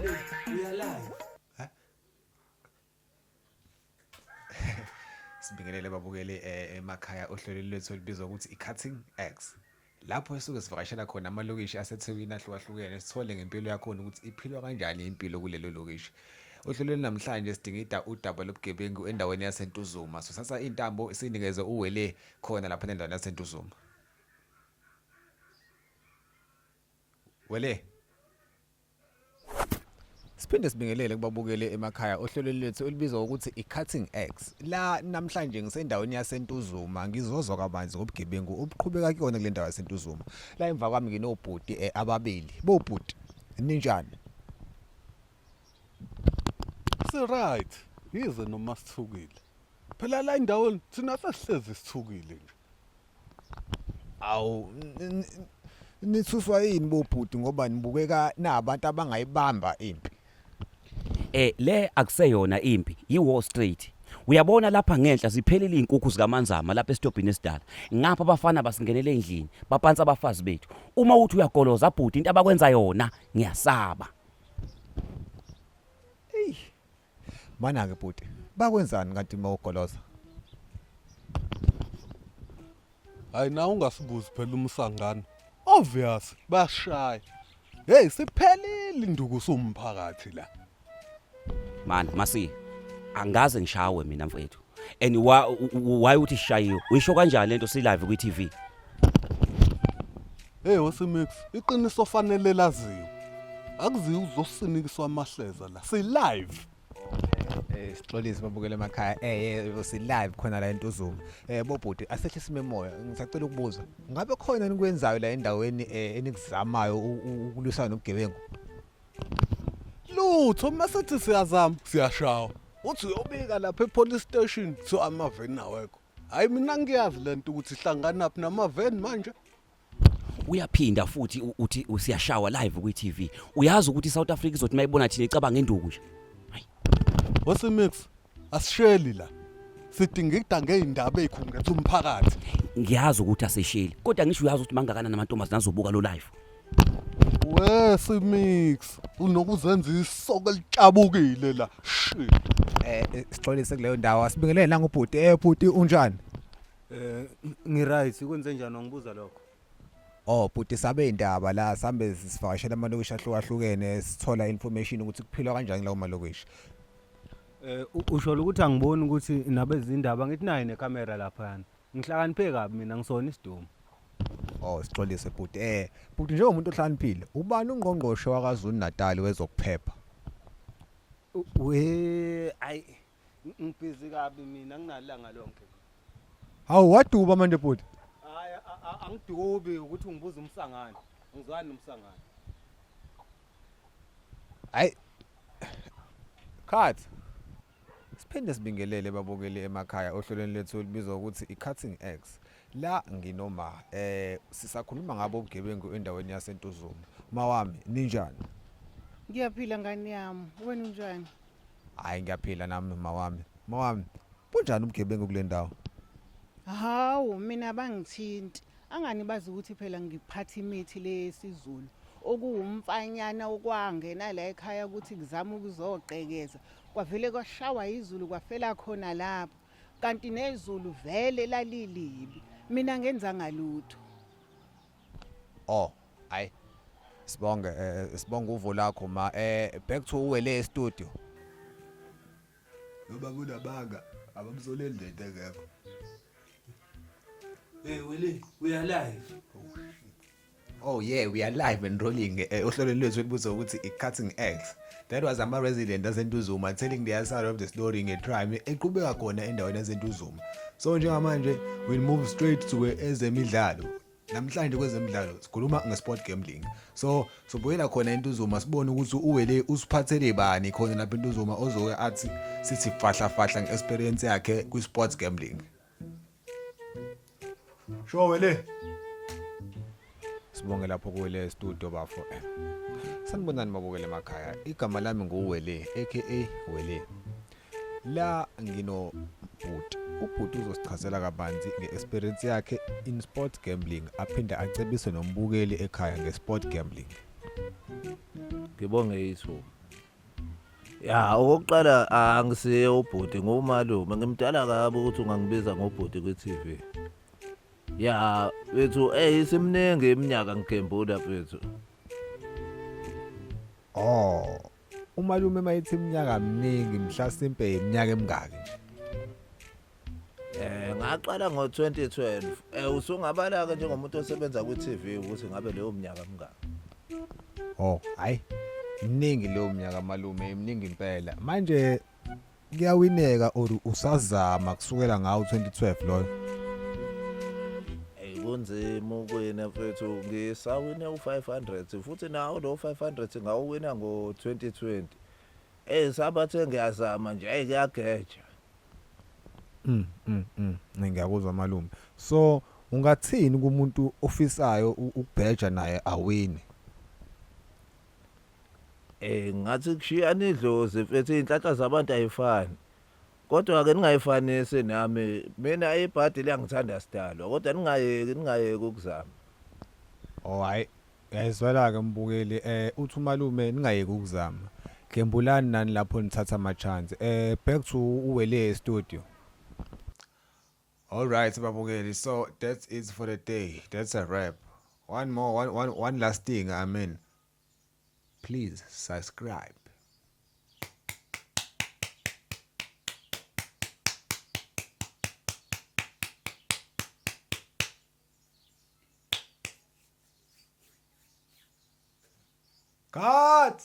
Wele, we are live. Sibingelele babukeli emakhaya ohlelweni lwethu olubizwa ukuthi i-Cutting X. Lapho esuke sivakashela khona amalokishi aseThekwini ahlukahlukene sithole ngempilo yakhona ukuthi iphilwa kanjani impilo kulelo lokishi. Ohlelweni namhlanje sidingida udaba lobugebengu endaweni yaseNtuzuma. Sosatha intambo sinikeze uWele khona lapha endaweni yaseNtuzuma. Wele. Siphinde sibingelele kubabukeli emakhaya ohlelweni lwethu olubizwa ukuthi i-Cutting X. La namhlanje ngisendaweni yaseNtuzuma ngizozwa kabanzi ngobugebengu obuqhubeka kuyona kule ndawo yaseNtuzuma. La emva kwami nginobhuti ababili. Bobhuti ninjani? Si right. Yize noma sithukile. Phela la endaweni thina sesihlezi sithukile nje. Awu nithuswa yini bobhuti ngoba nibukeka nabantu abangayibamba impi. Le akuseyona impi, yi-Wall Street. Uyabona lapha ngenhla ziphelile iy'nkukhu zikaManzama lapha esitobhini esidala. Ngapha abafana basingenele endlini, bapansa abafazi bethu. Uma uthi uyagoloza bhuti into abakwenza yona, ngiyasaba. Eyi. Mana-ke bhuti, bakwenzani kanti uma ugoloza? Hayi nawe ungasibuzi phela umsangano. Obvious bayashaya. Hey siphelile induku sumphakathi la. Mana masi angaze ngishawe mina mfethu. And why uthi sishayiwe? Uyisho kanjani lento si live kwi TV? Hey Osimix, iqiniso fanele laziwe. Akuziwe uzosinikiswa amahleza la. Si live. Sixolise babukele emakhaya. Si live khona la eNtuzuma. Bobhuti asehle simemoya. Ngisacela ukubuza. Ngabe khona enikwenzayo la endaweni enikuzamayo ukulwisana nobugebengu? Lutho masithi siyazama, siyashawa. Uthi uyobika lapha epolice station kuthiwa amaveni awekho. Hayi mina ngiyazi lento ukuthi ihlanganaphi namaveni manje. Uyaphinda futhi uthi siyashawa live kwi TV. Uyazi ukuthi iSouth Africa izothi mayibona thina icabanga induku nje. Hayi. Osimix asisheli la. Sidingida ngeindaba ezikhungethe umphakathi. Ngiyazi ukuthi asisheli, kodwa ngisho uyazi ukuthi mangakanani amantombazane azobuka lo live. We Simix unokuzenza isoko elitshabukile la. Shit. Sixolise kuleyo ndawo. Asibingelele nangubhuti. Bhuti unjani? Ngi right kwenze njani wangibuza lokho? Oh bhuti sabe indaba la sambe sivakashela amalokishi ahlukahlukene sithola information ukuthi kuphilwa kanjani lawo malokishi. Usho ukuthi angiboni ukuthi nabezindaba ngithi nayi necamera lapha yana. Ngihlakaniphe kabi mina ngisona isidumo. Oh sixolise bhuti. Bhuti njengomuntu ohlakaniphile ubani ungqongqoshe wakwaZulu Natal wezokuphepha? We ayi ngibhizi kabi mina nginalanga lonke. Hawu waduba manje bhuti. Hayi angidubi ukuthi ungibuza umsangano. Ngizwani nomsangano. Hayi. Cut. Siphinde sibingelele babukeli emakhaya ohlelweni lethu olubizwa ukuthi i-Cutting X. La nginoma sisakhuluma ngabo ubugebengu endaweni yaseNtuzuma. Mawami ninjani? Ngiyaphila ngani yami. Wena unjani? Hayi ngiyaphila nami mawami. Mawami, bunjani ubugebengu kule ndawo? Hawu mina bangithinti. Angani bazi ukuthi phela ngiphatha imithi lesiZulu. Okuwumfanyana okwangena la ekhaya ukuthi kuzama ukuzogqekeza. Kwavele kwashawa izulu kwafela khona lapho. Kanti nezulu vele lalilibi. Mina ngenza ngalutho. Oh, hayi. Sibonge sibonge uvo lakho ma. Back to uwele studio. Noma kunabanga abamsoleli lento engekho. Hey Wele, we are live. Oh yeah, we are live and rolling. Ohlelweni lwethu olubizwa ukuthi i-Cutting X. That was ama resident aseNtuzuma telling their side of the story nge-crime eqhubeka khona endaweni yaseNtuzuma. So njengamanje we'll move straight to ezemidlalo. Namhlanje kwezemidlalo sikhuluma nge-sport gambling. So sobuyela khona eNtuzuma sibone ukuthi uWele usiphathele bani khona lapha eNtuzuma ozoke athi sithi fahla fahla nge-experience yakhe kwi-sports gambling. Sure Wele. Sibonge lapho kuwele studio bafo. Sanibonani mabukele emakhaya. Igama lami nguWele aka Wele. La ngino bhuti. Ubhuti uzosichazela kabanzi nge-experience yakhe in sport gambling aphinde acebise nombukeli ekhaya nge-sport gambling. Ngibonge ithuba. Ya, okokuqala angisiye ubhuti ngumalume, ngimdala kabi ukuthi ungangibiza ngobhuti kwi-TV. Ya, mfethu isimningi iminyaka ngigembula mfethu. Oh, umalume mayethi iminyaka miningi mhlasimpe iminyaka emingaki nje? Ngaqala ngo-2012. Usungabala ke njengomuntu osebenza kwi-TV ukuthi ngabe leyo minyaka mingaki. Oh, hayi. Mningi leyo minyaka malume, mningi impela. Manje kuyawineka or usazama kusukela ngawo 2012 loyo? Ey kunzima ukuwina mfethu, ngisawine u500 futhi nawo lo 500 ngawuwina ngo-2020. Sabathe ngiyazama nje, hey kuyageja. Ngiyakuzwa malume. So ungathini kumuntu ofisayo ukubheja naye awini? Ngathi kushiyana idlozi mfethu, inhlanhla zabantu ayifani. Kodwa ke ningayifanisi nami, mina ibhadi liyangithanda sidalwa, kodwa ningayeki ukuzama. Oh hayi, uyayizwela ke mbukeli, uthi umalume ningayeki ukuzama. Gembulani nani lapho nithatha ama chance. Back to uWele studio. All right babukeli, so that's it for the day. That's a wrap. One more one, one, one last thing, I mean, please subscribe. Cut!